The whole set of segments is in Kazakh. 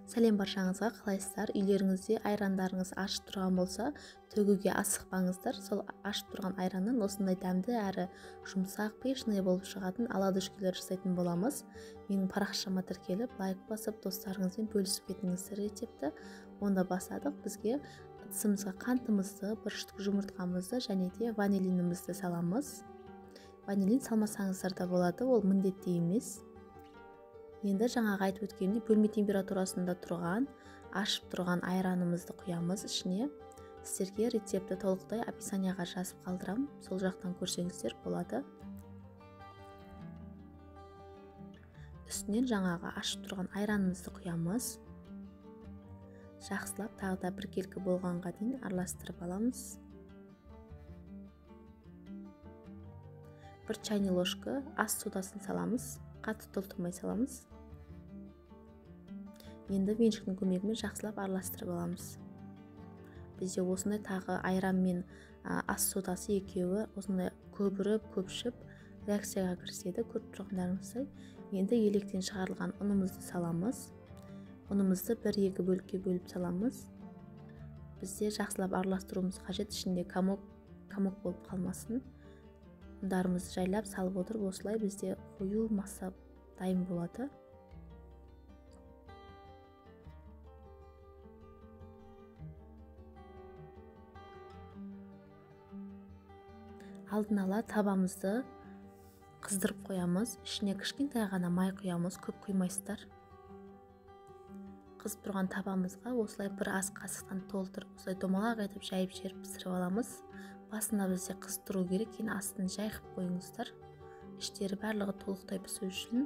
Сәлем баршаңызға, қалайсыздар? Үйлеріңізде айрандарыңыз ашып тұрған болса, төгуге асықпаңыздар. Сол ашып тұрған айраннан осындай дәмді әрі жұмсақ, пышный болып шығатын оладушкилер жасайтын боламыз. Менің парақшама тіркеліп, лайк басып, достарыңызбен бөлісіп кетіңіздер рецепті. Онда бастадық. Бізге ыдысымызға қантымызды, бір штук жұмыртқамызды және де ванилинімізді саламыз. Ванилин салмасаңыздар да болады, ол міндетті емес. Енді жаңағы айтып өткенімдей, бөлме температурасында тұрған, ашып тұрған айранымызды құямыз ішіне. Сіздерге рецепті толықтай описанияға жазып қалдырам, сол жақтан көрсеңіздер болады. Үстінен жаңағы ашып тұрған айранымызды құямыз. Жақсылап тағы да біркелкі болғанға дейін араластырып аламыз. Бір чайный ложка ас содасын саламыз, қатты толтырмай саламыз. Енді венчиктің көмегімен жақсылап араластырып аламыз. Бізде осындай тағы айран мен ас содасы екеуі осындай көбіріп, көпшіп реакцияға кіріседі, көріп тұрғандарыңыздай. Енді електен шығарылған ұнымызды саламыз. Ұнымызды бір-екі бөлікке бөліп саламыз. Бізде жақсылап араластыруымыз қажет, ішінде комок болып қалмасын. Ұндарымызды жайлап салып отырып, осылай бізде қою масса дайын болады. Алдын ала табамызды қыздырып қоямыз. Ішіне кішкентай ғана май құямыз, көп құймайсыздар. Қызып тұрған табамызға осылай бір ас қасықтан толтырып, осылай домалақ етіп жайып жіберіп пісіріп аламыз. Басында бізде қызып тұру керек, кейін астын жай қып қойыңыздар. Іштері барлығы толықтай пісу үшін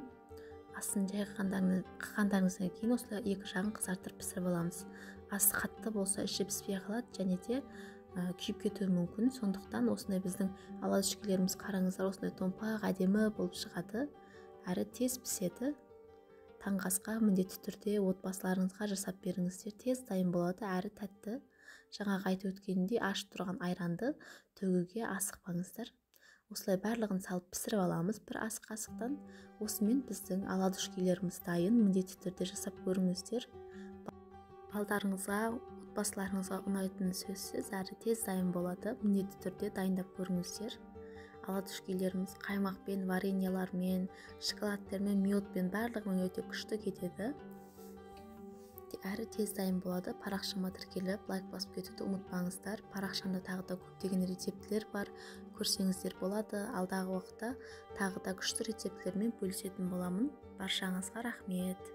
астын жай қылғандарыңыздан кейін осылай екі жағын қызартып пісіріп аламыз. Асты қатты болса іші піспей қалады және де күйіп кетуі мүмкін. Сондықтан осындай біздің оладушкилеріміз, қараңыздар, осындай томпақ әдемі болып шығады, әрі тез піседі. Таңғы асқа міндетті түрде отбасыларыңызға жасап беріңіздер, тез дайын болады, әрі тәтті. Жаңағы айтып өткенімдей, ашып тұрған айранды төгуге асықпаңыздар. Осылай барлығын салып пісіріп аламыз бір ас қасықтан. Осымен біздің оладушкилеріміз дайын, міндетті түрде жасап көріңіздер. Балдарыңызға, отбасыларыңызға ұнайтыны сөзсіз, әрі тез дайын болады. Міндетті түрде дайындап көріңіздер. Оладушкилеріміз қаймақпен, вареньялармен, шоколадтармен, мёдпен барлығымен өте күшті кетеді. Әрі тез дайын болады. Парақшама тіркеліп, лайк басып кетуді ұмытпаңыздар. Парақшамда тағы да көптеген рецептілер бар, көрсеңіздер болады. Алдағы уақытта тағы да күшті рецептілермен бөлісетін боламын. Баршаңызға рахмет.